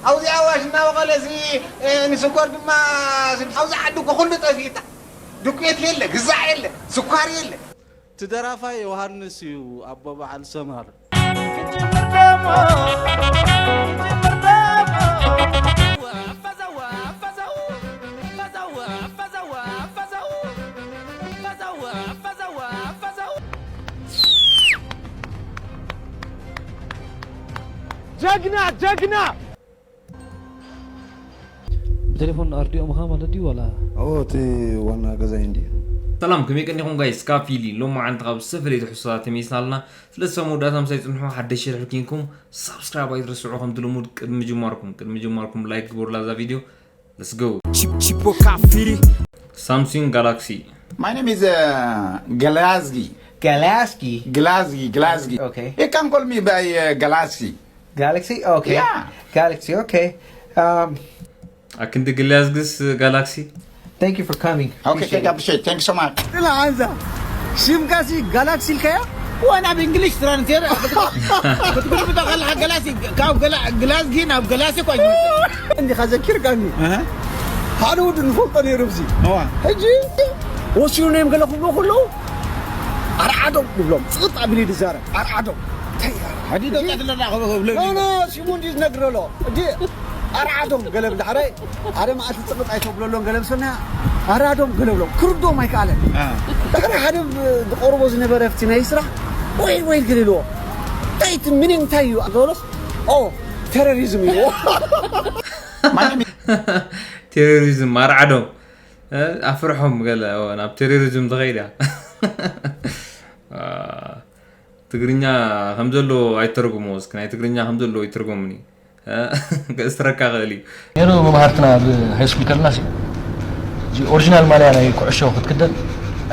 ኣብዚ ኣዋሽ እናበቐለ እዚ ንስኮር ድማ ኣብዚ ዓዲ እኮ ኩሉ ጠፊእታ። ዱቄት የለ፣ ግዛዕ የለ፣ ስኳር የለ። ትደራፋይ ዮሃንስ እዩ ኣቦ በዓል ሰማር። ጀግና ጀግና ብቴሌፎን ኣርዲኦ ምኻ ማለት ድዩ ዋላ? ኦ እቲ ዋና ገዛይ እንዲ ሰላም ከመይ ቀኒኹም ጋይስ ካብ ፊሊ ሎማዓንቲ ካብ ዝተፈላለየ ትሕዝቶታት ተመይስና ኣለና ስለዚ ሰብ መወዳእታ ምሳይ ፅንሑ ሓደሽ ሸርሒ ኪንኩም ሳብስክራይብ ኣይትረስዑ ከምቲ ልሙድ ቅድሚ ምጅማርኩም ቅድሚ ምጅማርኩም ላይክ ግበሩላ እዛ ቪድዮ let's go Chip chip o kafiri ሳምሱንግ ጋላክሲ My name is uh, Glasgi. Galaski. Glasgi, Glasgi. Okay. You can call me by uh, Glasgi. Galaxy? Okay. Yeah. Galaxy, okay. Um, ኣክንዲ ግልያዝግስ ጋላክሲ thank you for coming. Okay, thank you, appreciate. Thank you so much. ጥላ ኣንዛ ሽምካሲ ጋላክሲ ኢልካያ ዋና ብእንግሊሽ ትራንስሌት ክትጉልብጦ ከለካ ገላሲ ካብ ግላዝጊ ናብ ገላሲ እኳ እንዲኻ ዘኪርካኒ ሓደ ወዲ ንፈልጦ ነይሩ ብዚ ሕጂ ወሲኑ ነዮም ገለ ክብሎ ከለዉ ኣርዓዶም ይብሎም ፅቕጥ ኣቢሉ ይዛረብ ኣርዓዶም ሓዲዶ ጠቅለላ ክብሎ ኖ ኖ ሲሙ እንዲ ዝነግረሎ እንዲ ኣርዓዶም ገለ ብዳሕራይ ሓደ መዓልቲ ፅቕጥ ኣይተብለሎን ገለ ምሰና ኣራዶም ገለ ብሎም ክርዶም ኣይከኣለን ድሕሪ ሓደ ዝቆርቦ ዝነበረ ፍቲ ናይ ስራሕ ወይ ወይ ገለ ኢልዎ እንታይ እቲ ሚኒንግ እንታይ እዩ ዝበሎስ ኦ ቴሮሪዝም ኢልዎ ቴሮሪዝም ኣርዓዶም ኣፍርሖም ገለ ናብ ቴሮሪዝም ትኸይድ እያ ትግርኛ ከም ዘለዎ ኣይተርጉሞ እስኪ ናይ ትግርኛ ከም ዘለዎ ይትርጎምኒ ክእስረካ ክእል እዩ ነይሩ መምሃርትና ኣብ ሃይስኩል ከለና ሲ እዚ ኦሪጂናል ማልያ ናይ ኩዕሾ ክትክደን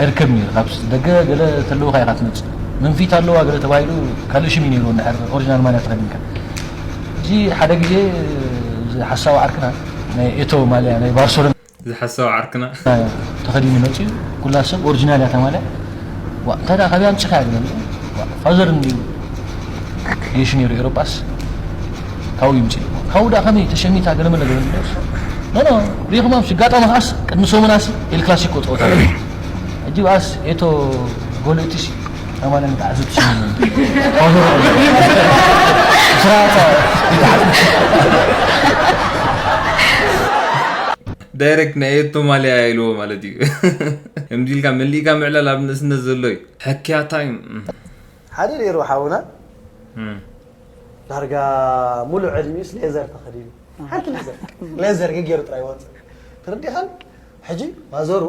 ኣይርከብን ነይሩ ካብ ደገ ገለ ተለውካ ኢኻ ትመፅእ መንፊት ኣለዋ ገለ ተባሂሉ ካልእ ሽም እዩ ነይሩ እንድሕር ኦሪጂናል ማልያ ተኸዲንካ እዚ ሓደ ግዜ እዚ ሓሳዊ ዓርክና ናይ ኤቶ ማልያ ናይ ባርሰሎና ዝሓሰብ ዓርክና ተኸዲኑ መፅዩ ኩላ ሰብ ኦሪጂናል እያ ተማልያ ዋ እንታይ ደኣ ካበይ ኣምፂኻ እያ ግበል ዋ ፋዘር እንድዩ ጌሹ ነይሩ ኤሮጳስ ካብኡ ይምፅእ ካብኡ ደኣ ከመይ ተሸሚታ ገለመለ ገበል ኖ ኖ ሪኹማም ሽጋጣሚ ከዓስ ቅድሚ ሰሙናሲ ኤል ክላሲኮ ፀወታ ሕጂ በኣስ ኤቶ ጎልእትሲ ኣማንን ተዓዘብቲ ሽሙ ስራታ ዳይረክት ናይ ኤቶ ማልያ ኢልዎ ማለት እዩ ከምዚ ኢልካ መሊእካ ምዕላል ኣብ ንእስነት ዘሎ እዩ ሕክያ ታይም ሓደ ነይሩ ሓውና ዳርጋ ሙሉእ ዕድሚኡስ ሌዘር ተኸዲኑ ሓንቲ ሌዘር ሌዘር ገይሩ ጥራይ ወፅእ ተረዲኻን ሕጂ ማዘሩ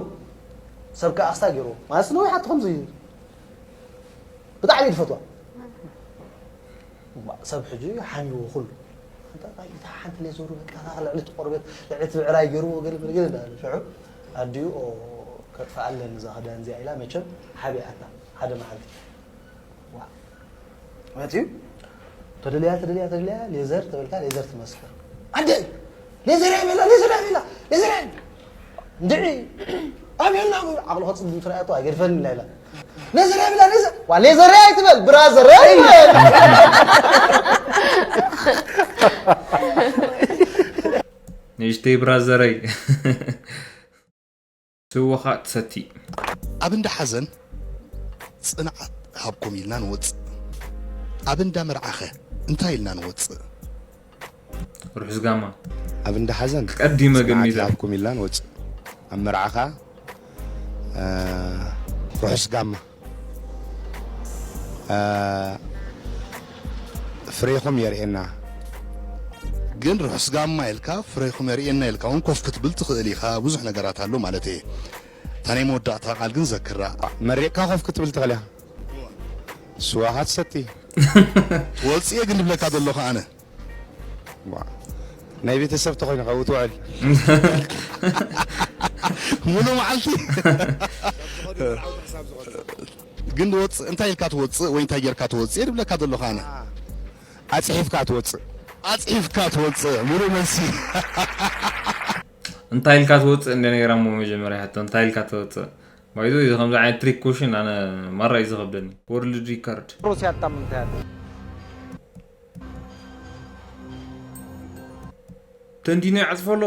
ሰብ ከኣስታ ገይርዎ ማለት ነዊሓቱ ከምዚ ብጣዕሚ ዝፈትዋ እማ ሰብ ሕጂ ሓሚዎ ኩሉ ኣንታ እንታይ እዩ እታ ሓንቲ ሌዘሩ በቃ እታ ልዕሊ እቲ ቆርበት ልዕሊ እቲ ብዕራይ ገይርዎ ገለ ገለ ገለ እንዳበለ ሽዑ ኣዲኡ ኦ ከጥፍኣለን እዛ ክዳን እዚኣ ኢላ መቸም ሓቢኣታ ሓደ መዓልቲ ዋ መፅዩ ተደልያ ተደልያ ተደልያ ሌዘር ተበልካ ሌዘር ትመስከር ኣደ ሌዘር እያ በላ ሌዘር እያ በላ ሌዘር እያ እንድዒ ኣበልና ዓቕሉ ከፅልም ትረኣያቶ ኣይገድፈን ኢላ ኢላ ሌዘር እያ በላ ሌዘር ዋ ሌዘር እያ ኣይትበል ብራዘር እያ ይበል ንእሽተይ ብራዘረይ ስወኻ ትሰቲ ኣብ እንዳ ሓዘን ፅንዓት ሃብኩም ኢልና ንወፅእ ኣብ እንዳ መርዓኸ እንታይ ኢልና ንወፅእ ርሑስ ጋማ ኣብ እንዳ ሓዘን ቀዲመ ገሚተ ሃብኩም ኢልና ንወፅእ ኣብ መርዓኻ ርሑስ ጋማ ፍሬኹም የርእየና ግን ርሑስ ጋማ ኢልካ ፍሬኹም የርእየና ኢልካ እውን ኮፍ ክትብል ትኽእል ኢኻ ብዙሕ ነገራት ኣሎ ማለት እየ እታ ናይ መወዳእታ ቃል ግን ዘክራ መሪቕካ ኮፍ ክትብል ትኽእል ኢኻ ስዋ ሃትሰቲ ወፅየ ግን ዝብለካ ዘለኹ ኣነ ናይ ቤተሰብ ተኾይኑ ካብኡ ትውዕል ሙሉ መዓልቲ ግን ወፅእ እንታይ ኢልካ ትወፅእ ወይ እንታይ ጌርካ ትወፅእ ድብለካ ዘለኹ ኣነ ኣፅሒፍካ ትወፅእ ኣፅሒፍካ ትወፅእ ሙሉ መልሲ እንታይ ኢልካ ትወፅእ እንደ ነይራ ሞ መጀመርያ ሕቶ እንታይ ኢልካ ትወፅእ ባይዞ እዚ ከምዚ ዓይነት ትሪክ ኮሽን ኣነ ማራ እዩ ዝኸብደኒ ወርልድ ሪካርድ ሩሲያ ኣጣምምታ ያለ ተንዲኖ ይዓጽፎ ኣሎ።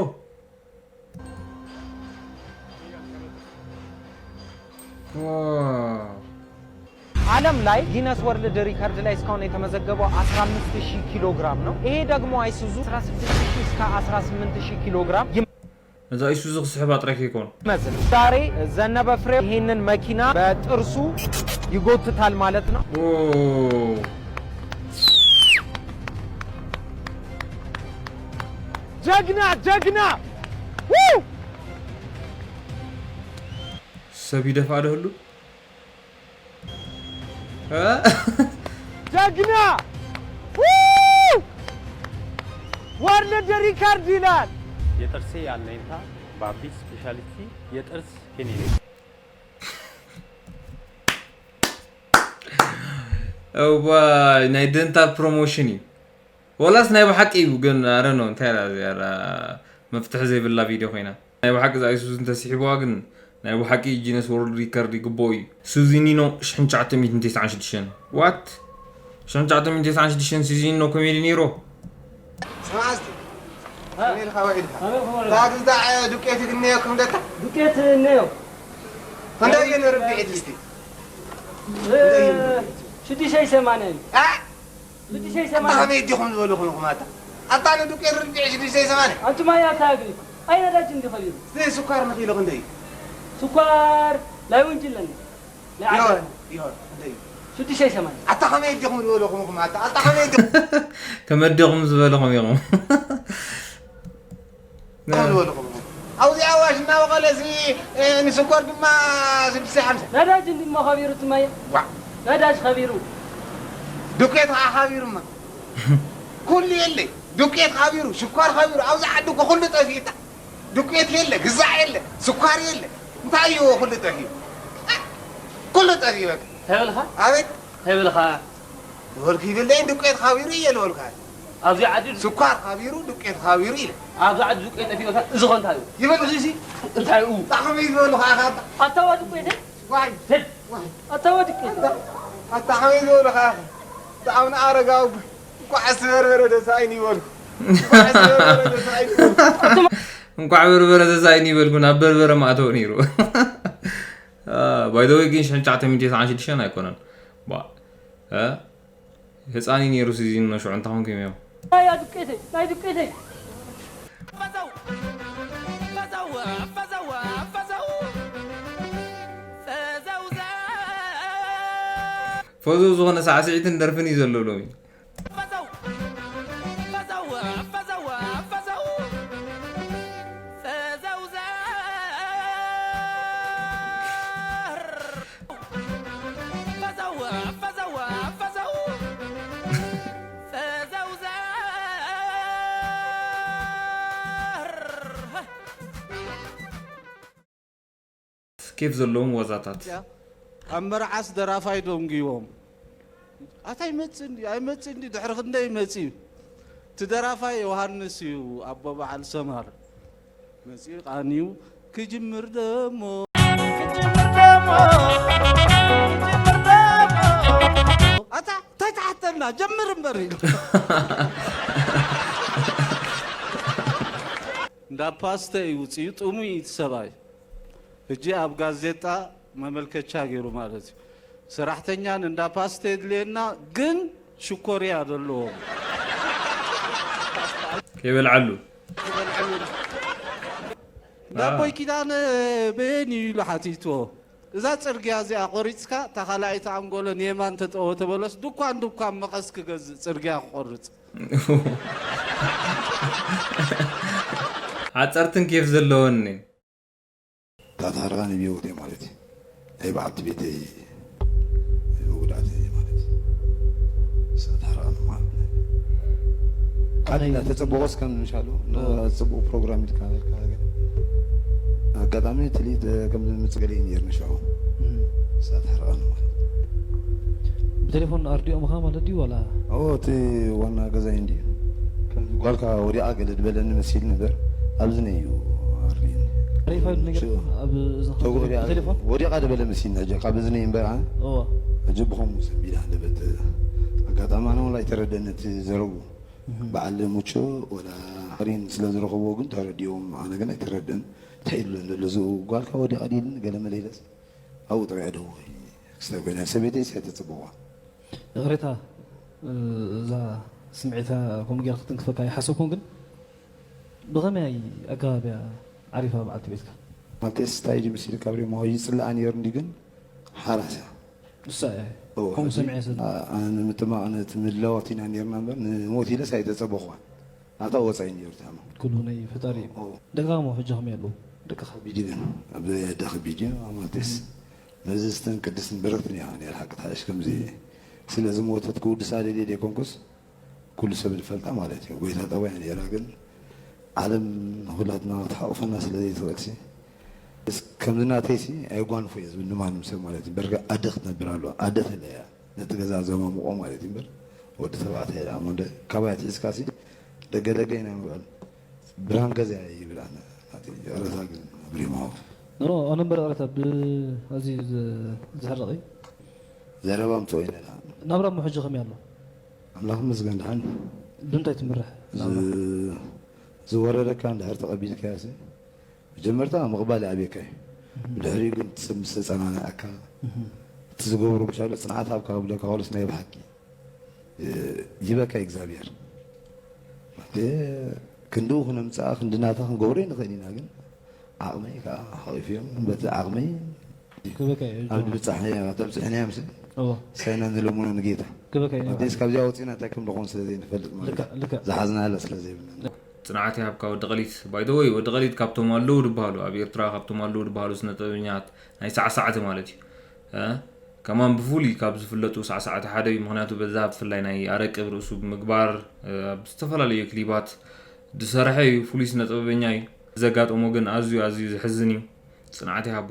ዋው። ዓለም ላይ ጊነስ ወርልድ ሪከርድ ላይ እስካሁን የተመዘገበው አስራ አምስት ሺህ ኪሎ ግራም ነው። ይሄ ደግሞ አይሱዙ አስራ ስድስት ሺህ እስከ አስራ ስምንት ሺህ ኪሎ ግራም እዛ ኢሱዙ ክስሕባ ጥራይ ከይኮን። ይመዝን። ዛሬ ዘነበ ፍሬው ይሄንን መኪና በጥርሱ ይጎትታል ማለት ነው። ኦ፣ ጀግና ጀግና ሰብ ይደፋ ደህሉ። ጀግና ወርልድ ሪከርድ ይላል። የጥርሴ አለኝታ ባቢ ስፔሻሊቲ የጥርስ ክሊኒክ። እዋይ ናይ ደንታ ፕሮሞሽን እዩ። ወላስ ናይ ብሓቂ እዩ ግን ኣረ ነው እንታይ ራ መፍትሒ ዘይብላ ቪድዮ ኮይና። ናይ ብሓቂ እዛ ኣይሱዙ እንተስሒብዋ ግን ናይ ብሓቂ ጊነስ ወርልድ ሪከርድ ይግብኦ እዩ። ሱዚኒኖ ሽሕን ትሽዓተ ሚእትን ተስዓን ሽዱሽተን። ዋት? ሽሕን ትሽዓተ ሚእትን ተስዓን ሽዱሽተን ሱዚኒኖ ከመይ ኢሉ ነይሩ? ስማዕስቲ ከመይ ኢልካ ውዒልካ? እታ ግዛዕ ዱቄት ግን እኒኦ ክምደታ? ዱቄት እነዮ ክንደይ እዩ ንርብዒት እስቲ? ሽዱሽተ ሰማንያ እዩ። ኣ? ሽዱሽተ ኣታ ሰማንያ ከመይ ዲኹም ዝበልኹም ኢኹም ኣታ? ኣታ ንዱቄት ርብዒ ሽዱሽተ ሰማንያ? ኣንቱም ኣያ ኣታ እግሪ ኣይ ነዳጅ እንዲ ኸቢሩ እዚ ስኳር ንኪሎ ክንደይ እዩ? ስኳር ናይ ውንጅለና ናይ ዓዲ ይሆን ይሆን ክንደይ እዩ? ሽዱሽተ ሰማንያ ኣታ ከመይ ዲኹም ዝበልኹም ኢኹም ኣታ? ኣታ ከመይ ዲኹም ከመዲኹም ዝበልኹም ኢኹም። ዝበልኹም ኢኹም? ኣብዚ ኣዋሽ እናበቐለ እዚ ንስኳር ድማ ሽዱሽተ ሓምሳ ነዳጅ እንዲ እሞ ኸቢሩ ትማየ ዋዕ ነዳጅ ኸቢሩ ዱቄት ከዓ ኸቢሩማ ኩሉ የለ ዱቄት ኸቢሩ ሽኳር ኸቢሩ ኣብዚ ዓዲ እኮ ኩሉ ጠፊእታ ዱቄት የለ ግዛዕ የለ ስኳር የለ እንታይ እዩ ኩሉ ጠፊኡ ኩሉ ጠፊኡ በቃ ተበልኻ ኣቤት ተበልኻ ዝበልኩ ይብለይ ዱቄት ኸቢሩ እየ ዝበልኩ ኣብዚ ዓዲ ስኳር ኸቢሩ ዱቄት ኸቢሩ ኢለ ኣብዚ ዓዲ ዱቄት ጠፊኡ እዚ ኸ እንታይ እዩ ይብል እዚሲ እንታይ እዩ ጣዕሚ ዝበሉ ከዓ ኣታዋ ዱቄት ዋይ ሄድ ዋይ ኣታዋ ዱቄት ኣታ ከመይ ዝበሉ ከዓ ብጣዕሚ ንኣረጋዊ እንኳዕ ዝበርበረ ደሳይን ይበሉ እንኳዕ ዝበርበረ ደሳይን ይበሉ እንኳዕ በርበረ ተሳኢኒ ይበልኩ ናብ በርበረ ማእተው ነይሩ። ባይደወይ ግን ሽሕን ትሽዓተ ሚእትን ተስዓን ሽዱሽተን ኣይኮነን። ባ- እ? ህፃን እዩ ነይሩ ሲዚን ነሽዑ እንታይ ኮንኩም እዮም? ናይ ዱቄተይ ናይ ዱቄተይ ፈዘው ዝኾነ ሳዕስዒትን ደርፍን እዩ ዘሎ ሎሚ። ኬፍ ዘለዎም ዋዛታት። ኣብ መርዓስ ደራፋይ ደንጉይዎም ኣታ ይመፅእ እንዲ ኣይመፅእ እንዲ ድሕሪ ክንደይ ይመፅእ እዩ እቲ ደራፋይ ዮሃንስ እዩ ኣቦ በዓል ሰማር መፅኡ ቃንዩ ክጅምር ደሞ ኣታ እንታይ ትሓተና ጀምር እምበር ኢሉ እንዳ ፓስተ እዩ ውፅኡ ጥሙይ እቲ ሰብኣይ ሕጂ ኣብ ጋዜጣ መመልከቻ ገይሩ ማለት እዩ። ሰራሕተኛን እንዳ ፓስተ የድልየና ግን ሽኮርያ ዘለዎም። ከይበልዓሉ። እንዳቦይ ኪዳነ በየን እዩ ኢሉ ሓቲትዎ። እዛ ፅርግያ እዚኣ ቆሪፅካ እታ ካልኣይቲ ኣንጎሎ ንየማን ተጠወ ተበሎስ ድኳን ድኳን መቐስ ክገዝእ ፅርግያ ክቆርፅ። ሓፀርትን ኬፍ ዘለወን ታታርቃን ብህይወት ማለት ናይ በዓልቲ ቤተይ መጉዳእቲ ማለት ታታርቃን ማለት ኣነ ተጸበቆስ ከም ምሻሉ ጽቡቅ ፕሮግራም ኢልካ ነበርካ ግን ኣጋጣሚ ትልኢት ከም ዝምጽእ ገለ እዩ ነይሩ ንሽዑ ታታርቃን ማለት ብቴሌፎን ኣርዲኦም ኢኻ ማለት ድዩ ዋላ ኦ እቲ ዋና ገዛይ እንዲ ከም ጓልካ ወዲኣ ገለ ዝበለኒ መሲል ነበር ኣብዚ ነይ እዩ ኣርዲኒ ሪፋይል ነገር ኣብ እዝኻ ተጎዲኣ ብቴሌፎን ወዲቓ ዝበለ መሲል ሕጂ ካብ እዚ ነይ እምበር ኣነ እዋ ሕጂ ብኸምኡ ሰቢላ ደበት ኣጋጣሚ ኣነ ወላ ኣይተረደኒ እቲ ዘረቡ በዓል ሙቾ ወላ ኣኽሪን ስለ ዝረኸብዎ ግን ተረዲኦም፣ ኣነ ግን ኣይተረድእን። እንታይ ኢሉ ዘሎ እዚ ጓልካ ወዲቓ ድዩ ገለ መለ ኢለስ ኣብኡ ጥራይ ኣደው ክስታይ ኮይና ሰበይተይስ ኣይተጸበዋ። ይቕሬታ፣ እዛ ስምዒታ ከምኡ ጌርካ ክትንክፈካ ኣይሓሰብኩን፣ ግን ብኸመይ ኣገባብ እያ ዓሪፋ በዓልቲ ቤትካ? ማለትስ እንታይ ድዩ መሲልካ ብሬሞ ይጽልኣ ነይሩ እንዲ ግን ሓራስ እያ። ንሳ እያ እዎ፣ ከምኡ ሕጂ ሰሚዐ ስለ ኣ-፣ ኣነ ንምጥማቕ ነቲ ምድላዋት ኢና ነርና እምበር ንሞት ኢለስ ኣይተጸበኹዋን። ናታ ወጻኢ ነይሩ ታማ። ኩሉ ናይ ፈጣሪ እዩ። እዎ። ደጋግሞ ሕጂ ከመይ ኣለዉ ደቅኻ? ከቢድ እዩ ግን፣ ኣብ ኣደ ከቢድ እዩ። ማለትስ ነዚ ስተን ቅድስትን በረክትን እያ ነይራ ሓቂ ተሓሽ ከምዚ። ስለ ዝሞተት ክውድሳ ደልየ ዘይኮንኩስ፣ ኩሉ ሰብ ዝፈልጣ ማለት እዩ። ጎይታ ጠባይ ነይራ ግን ዓለም ንኹላትና ክትሓቑፈና ስለ ዘይትኽእልሲ፣ እስ-፣ ከምዚ ናተይሲ ኣይጓንፎ እየ ዝብል ንማንም ሰብ ማለት እዩ። በርገ ኣደ ክትነብር ኣለዋ። ኣደ ተለያ ነቲ ገዛ ዘማሙቖ ማለት እዩ። እምበር ወዲ ተባዕታይ ደኣ እሞ እንደ ካባይ ኣትሒዝካሲ ደገ ደገ ኢና ንውዕል። ብርሃን ገዛ እየ ይብል ኣነ። ናተይ ረሳ ግን ብሪማው። ኖ፣ ኣነ እምበር ረታ ብ-፣ ኣዝዩ ዝ-፣ ዝሕረቕ እዩ። ዘረባ ምጽኦ ኢና። ናብራ እሞ ሕጂ ከመይ ኣሎ? ኣምላኽ ይመስገን ደሓን። ብምንታይ ትምራሕ ናብራ? ዝ-፣ ዝወረደካ እንድሕር ተቐቢልካዮሲ፣ መጀመርታ ምቕባል ይኣብየካ እዩ። እህ። ብድሕሪኡ ግን እቲ ሰብ ምስ ተጸናንዐካ፣ እህ። እቲ ዝገብሮ ምሻሎ ጽንዓት ሃብካ ክብለካ ከሎስ ናይ ብሓቂ፣ እ፣ ይበካ እዩ እግዚኣብሔር። ማለት ክንድኡ ክነምጽኣ ክንዲ ናታ ክንገብሮ ይንኽእል ኢና፣ ግን ዓቕመይ ከዓ ሓቒፍዮም በቲ ዓቕመይ ክበካ እዩ። ኣብ ድብጻሕ ተብጽሕና እዮም ስል እዎ። ሳይና ንለምኖ ንጌታ። ክበካ እዩ። ኣዴስ ካብዚኣ ወፂና እንታይ ከም ንኾን ስለ ዘይንፈልጥ ማለት ልክዕ፣ ልክዕ። ዝሓዝናለ ስለ ዘይብልና። ጽንዓት ይሃብካ ወዲ ቀሊት። ባይ ዘ ወይ ወዲ ቀሊት ካብቶም ኣለዉ ዝበሃሉ፣ ኣብ ኤርትራ ካብቶም ኣለዉ ዝበሃሉ ስነ ጥበበኛታት ናይ ሳዕሳዕቲ ማለት እዩ። እ? ከማን ብፍሉይ ካብ ዝፍለጡ ሳዕሳዕቲ ሓደ እዩ። ምኽንያቱ በዛ ብፍላይ ናይ ኣረቂ ኣብ ርእሱ ብምግባር፣ እ፣ ኣብ ዝተፈላለዩ ክሊባት ዝሰርሐ እዩ። ፍሉይ ስነ ጥበበኛ እዩ። ዘጋጠሞ ግን ኣዝዩ፣ ኣዝዩ ዘሕዝን እዩ። ጽንዓት ይሃቦ።